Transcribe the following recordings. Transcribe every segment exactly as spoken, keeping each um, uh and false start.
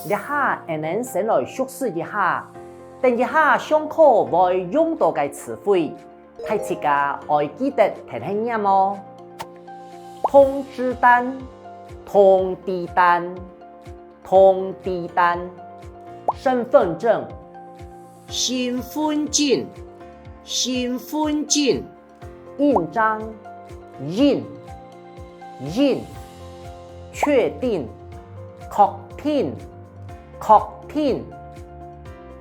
這下𠊎等先來熟識一下，等一下上課會用到个詞彙，大自家愛記得跈等唸哦。通知單，通知單，通知單，身分證，身分證，身分證，印章，印，印，確定，確定，確定，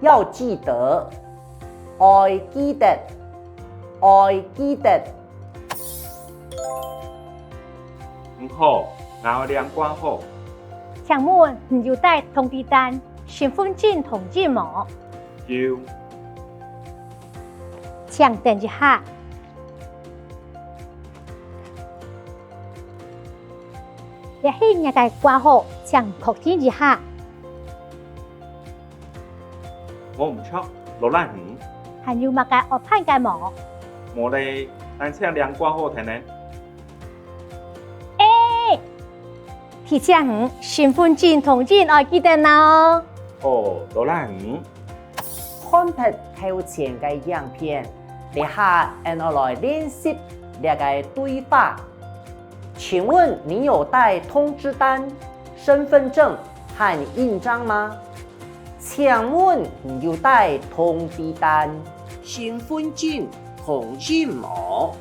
要記得，愛記得，愛記得。你好，𠊎愛領掛號。請問你有帶通知單、身分證同印無？有。請等一下。這係若个掛號，請確定一下。無毋著，勞瀝你。還有麼个愛辦个無？無咧，單淨領掛號忒呢。欸，提醒你，身分證同印愛記得拿哦。哦，勞瀝你。看忒頭前个影片，這下𠊎等來練習這个對話。請問你有帶通知單、身分證和印章嗎？請問你有帶通知單、身分證同印無？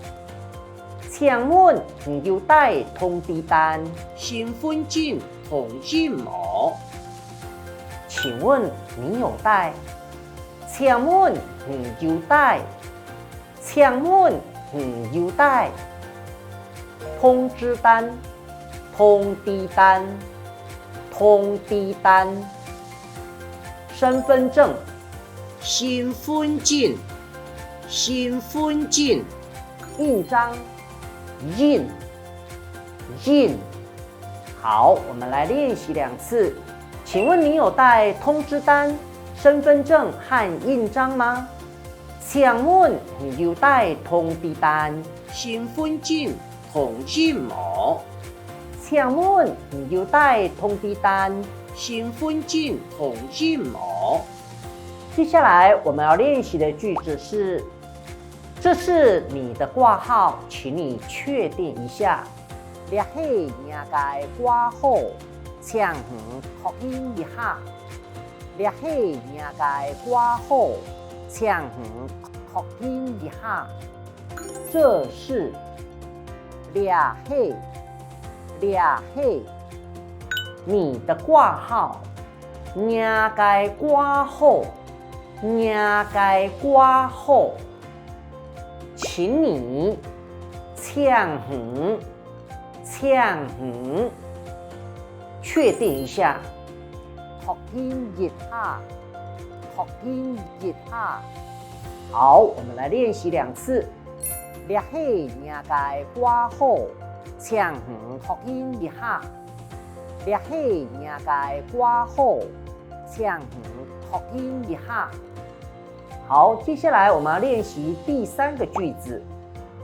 請問你有帶通知單、身分證同印無？請問你有帶？請問你有帶？請問你有帶？通知單，通知單，通知單。身分證，身分證，身分證。印章，印，印。好，我們來練習兩次。請問你有帶通知單、身分證和印章嗎？請問你有帶通知單、身分證同印無？請問你有帶通知單、身分證同印無？接下來我們要練習的句子是：這是你的掛號，請你確定一下。這係若个掛號，請你確定一下。這係若个掛號，請你確定一下。這是，這係，這係，你的掛號，若个掛號，若个掛號。請你，請你，請你，確定一下，確定一下，確定一下。好，我們來練習兩次。這係若个掛號，請你確定一下。這係若个掛號，請你確定一下。好，接下來我們要練習第三個句子，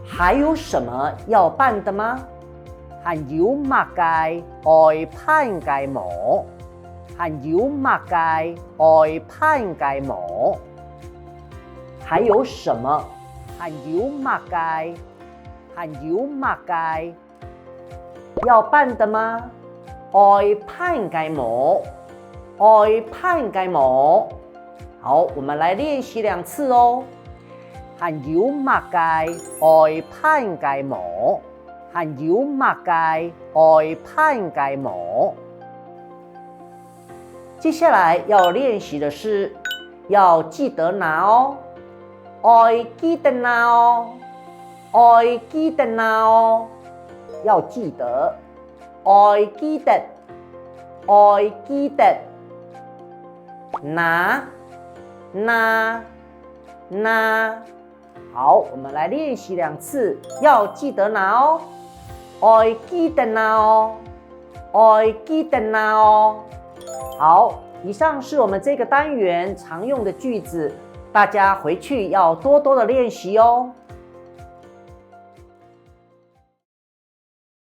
還有什麼要辦的嗎？還有麼个愛辦个無？還有麼个愛辦个無？還有什麼？還有麼个？還有麼个？ 要辦的嗎？愛辦个無？愛辦个無？好，我們來練習兩次哦。還有麼个愛辦个無？還有麼个愛辦个無？ 接下來要練習的是，要記得拿哦，愛記得拿哦，愛記得拿哦，要記得，愛記得，愛記得，拿，拿，拿。 好，我們來練習兩次，要記得拿哦。愛記得拿哦，愛記得拿哦。好，以上是我們這個單元常用的句子，大家回去要多多的練習哦。